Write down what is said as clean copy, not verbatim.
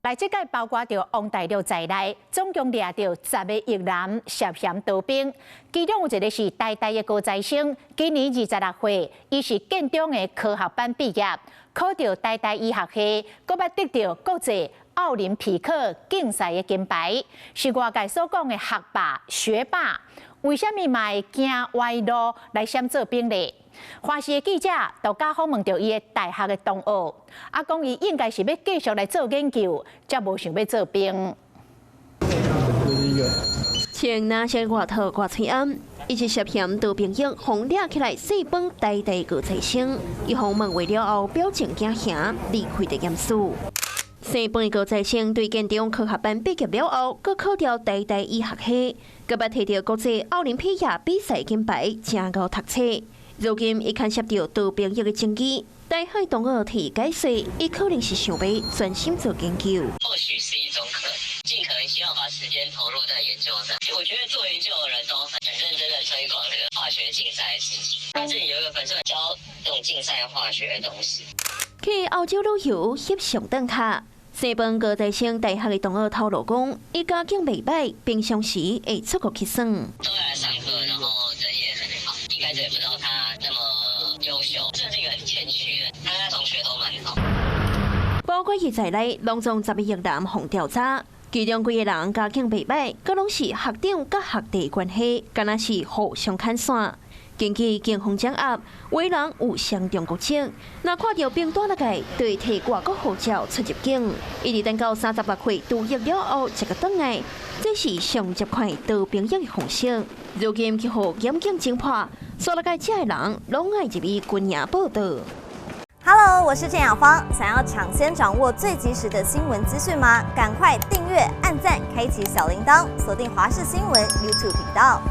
來，這屆包括著王大陸在內，總共掠著10個役男涉嫌逃兵，其中有一個是台大的高材生，今年26歲，伊是建中的科學班畢業，考著台大醫學系，閣捌得著國際奧林匹克競賽的金牌，是外界所講的學霸學霸。為啥物嘛會行歪路來閃做兵咧？華視的記者就家訪問著伊的大學的同學，啊，講伊應該是欲繼續來做研究，才無想欲做兵。穿藍色外套掛喙罨，伊是涉嫌逃兵役，予掠起來四幫台大高材生，伊予問話了後，表情驚嚇，離開地檢署。西方高材生對建中科學班畢業了後，閣考著台大醫學系，閣捌提著國際奧林匹亞比賽金牌，誠𠢕讀冊。如今伊牽涉著逃兵役的爭議，大學同學提解釋，伊可能是想欲專心做研究。或許是一種可能，盡可能希望把時間投入在研究上。我覺得做研究的人都很認真的推廣這個化學競賽的事情。他自己有一個粉絲教這種競賽化學的東西。去歐洲旅遊翕相轉卡。西方高材生大學的同學透露講，伊家境袂䆀，平常時會出國去耍。都會來上課，然後人也很好。一開始也不知道他那麼優秀，這是一個很謙虛的，他跟他同學都蠻好。包括伊在內，攏總10個役男予調查，其中幾個人家境袂䆀，閣攏是學長佮學弟關係，敢若是互相牽線。根據警方掌握，有的人有雙重國籍，若看著兵單那個，就會提外國護照出入境。一直等到36歲除役了後，才閣轉來，這是上捷快逃兵役的方式。如今去予檢警偵破，煞落來這个人攏愛入去軍營報到。 Hello，我是鄭雅芳。想要搶先掌握最及時的新聞資訊嗎？趕快訂閱、按讚、開啟小鈴鐺，鎖定華視新聞 YouTube 頻道。